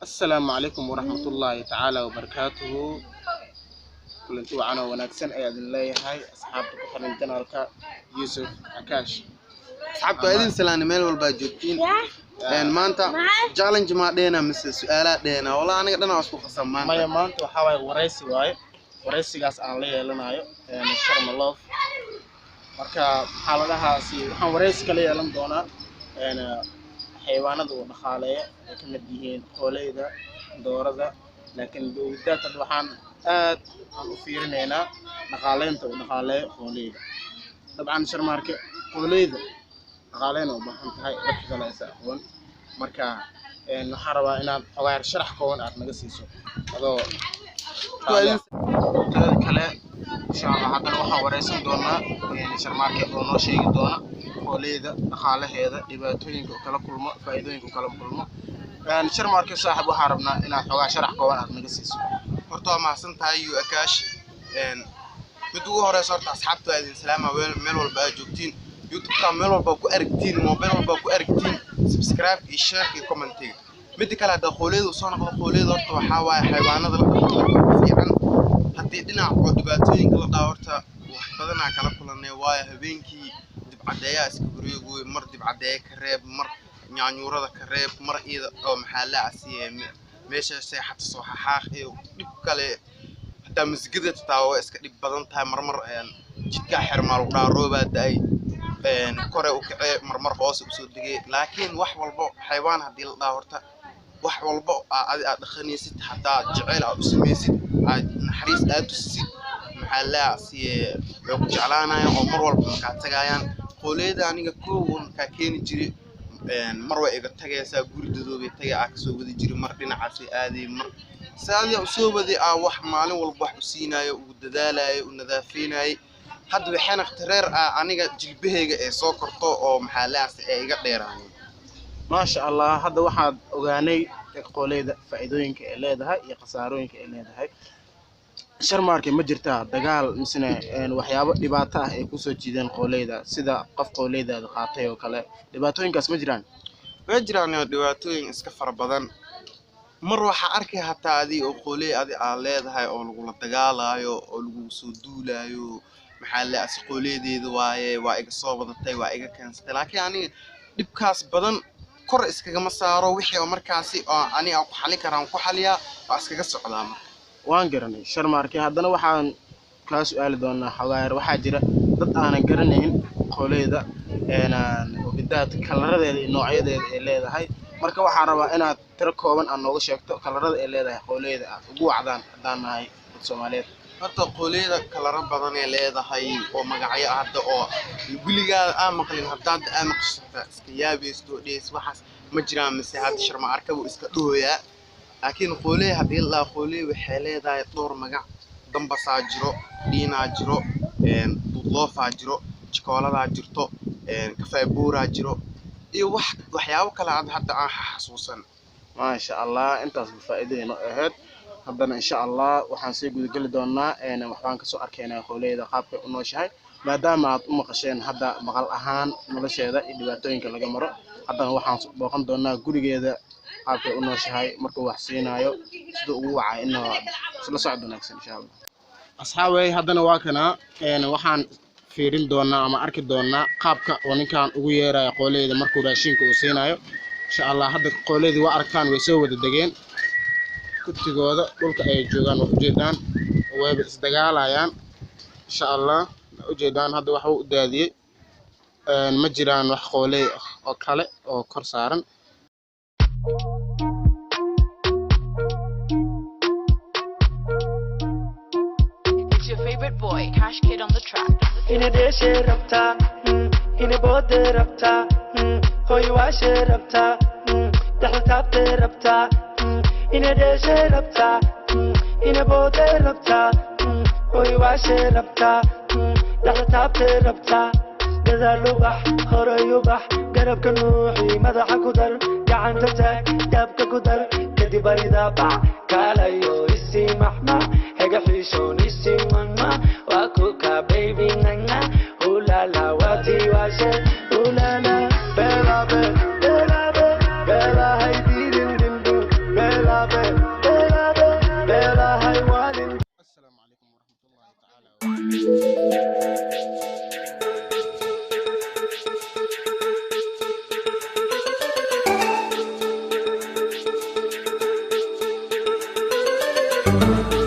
Asalaamu calaykum waraxmatullaahi tacaala wabarakaatuhu. Kulanti wacan oo wanaagsan ayaa idin leeyahay, asxaabta ku xiran channelka Yuusuf Akaash. Asxaabta, waa idin salaanay meel walbaa joogtiin. Maanta challenge maa dheena mise su-aalaa dheena? Walaa aniga dhan waa isku qasab maanta. Maya, maanta waxaa waaye waraysi waaye, waraysigaas aan la yeelanayo Sharma Love. Marka maxaa la dhahaasi, waxaan waraysi kala yeelan doonaa xayawaanada uu dhaqaaleeya ay ka mid yihiin qooleyda, doorada, laakiin dowladaad hadda waxaan aad aan u fiirinaynaa dhaqaaleynta uu dhaqaaleeyo qooleyda. Dabcan Sharmaarke, qooleyda dhaqaaleyn u baahan tahay, dadka kale aysa aqoon. Marka waxaan rabaa inaad xogaayar sharax kooban aad naga siiso adoo teeda kale. Insha Allah haddana waxaan wareysan doonaa Sharmaarke oo noo sheegi doona qooleyda dhaqaalaheeda, dhibaatooyinka uu kala kulmo, faa'iidooyinka uu kala kulmo. Sharmaarke saaxib, waxaan rabnaa inaad xogaa sharax kooban aad naga siiso. Horta waa mahadsan tahay, yu Akaash. Mid ugu horeysa, horta asxaabta waa idin salaama meel walba aad joogtiin, YouTube-ka meel walba ku aragtiin, mobile walba ku aragtiin, subscribe iyo share iyo commentiga. Midda kale, hadda qooleyda usoo noqdo, qooleyda horta waxaa waaye xayawaanada la dhaqdo fiican. Haddii dhinac oo dhibaatooyinka la dhaho, horta wax badanaa kala kulanay, waayo habeenkii dibcadeeyaa iska wareegoy, mar dibcadeeye ka reeb, mar nyaanyuurada ka reeb, mar iyada oo maxaa la asiye meesha seexata soo xaxaaq iyo dhib kale. Hataa masgida xitaa waa iska dhib badan tahay. Marmar jidkaa xirmaa lagu dhahaa, roobaa da-ay, kore u kacee, marmar hoose usoo degay. Laakiin wax walbo xayawaan haddii la dhaho, horta wax walbo aa adi aad dhaqanaysid, hadaa jeceyl aad u samaysid, aad naxariis aad tusisid, maxaa la siye way ku jeclaanayaan oo mar walba makaa tagayaan. Qooleyda aniga kow makaa keeni jiray, mar way iga tagaysaa, guri dadoobay tagay aa kasoo wadi jiray, mar dhinacaasay aaday, mar saadiya usoo waday, aa wax maalin walba wax u siinayo, ugu dadaalayo, u nadaafeynayay. Hadda waxay naqtay reer ah aniga jilbahayga ee soo korto oo maxaa laasi ee iga dheeraaneen. Maasha Allah, hadda waxaad ogaanay qooleyda faa'iidooyinka ay leedahay iyo khasaarooyinka ay leedahay. Sharmaarke, ma jirtaa dagaal misne waxyaabo dhibaato ah ay kusoo jiideen qooleyda, sida qof qooleydaada qaatay oo kale? Dhibaatooyinkaas ma jiraan? Way jiraan dhibaatooyin iska fara badan. Mar waxaa arkay hataa adi oo qooley adi aad leedahay oo lagula dagaalaayo oo lagugu soo duulaayo, maxaa la asi qooleydeeda waaye, waa iga soo wadatay, waa iga keensatay. Laakiin aniga dhibkaas badan kor iskagama saaro, wixii oo markaasi oo aniga aan ku xalin karaan ku xaliyaa, waa iskaga socdaa marka. Waan garanay Sharmaarke. Haddana waxaan kaa su-aali doonaa xogaayar, waxaa jira dad aanan garanayn qooleyda bidaad kalaradeeda iyo noocyadeeda ay leedahay. Marka waxaan rabaa inaad tiro kooban aad nooga sheegto kalarada ay leedahay qooleyda aad ugu wacdaan haddaan nahay dad Soomaaliyeed. Horta qooleyda kalaro badan ay leedahay oo magacyo ah hadda oo weligaada aa maqlin. Haddaad aa maqasho xitaa iska yaabaysto oo dhees waxaas ma jiraan mise hadda Sharma arka buu iska dhahoyaa. Laakiin qooley haddii la dhaho, qooley waxay leedahay dhowr magac. Dambasaa jiro, dhiinaa jiro, duudloofaa jiro, jikooladaa jirto, kafaabuuraa jiro iyo wax waxyaabo kale aad hadda aan xasuusan. Maasha Allah, intaasba faa'iidayno ahayd. Haddana insha Allah waxaan sii gudageli doonaa, waxbaan kasoo arkaynaa qooleyda qaabkay u nooshahay, maadaama aad u maqasheen hadda maqal ahaan nolosheeda iyo dhibaatooyinka laga maro. Haddana waxaan booqan doonaa gurigeeda, qaabkay u nooshahay, markuu wax siinaayo, siduu ugu wacay, inuu isla socod wanaagsan insha Allah. Asxaabey, haddana waa kanaa, waxaan fiirin doonaa ama arki doonaa qaabka oo ninkan ugu yeerayo qooleyda markuu raashinka uu siinayo insha Allah. Hadda qooleydi waa aragtaan, way soo wada degeen kurtigooda, dhulka ayay joogaan, waa ujeedaan, wayba isdagaalayaan insha Allah. Waa ujeedaan, hadda waxa uu u daadiyey. Ma jiraan wax qooley ah oo kale oo kor saaran. It's your favorite boy, Cash Kid on the track. Ina dheeshay rabtaa, ina booday rabtaa, hooy waashay rabtaa, dhexda taabtay rabtaa. Ina dheeshay rabtaa, ina booday rabtaa, hooy waashay rabtaa, dhexda taabtay rabtaa. Gadaal u bax, horay u bax, garabka nuuxi, madaxa ku dar, gacanta taag, daabka ku dar, kadib arida bac, kaalayo isii maxma hega xiishoon isii manma waa kuka baby nana hulala waati waashe hulala. Bela be bela be bela, hay dirin dimbu bela. rabtaa.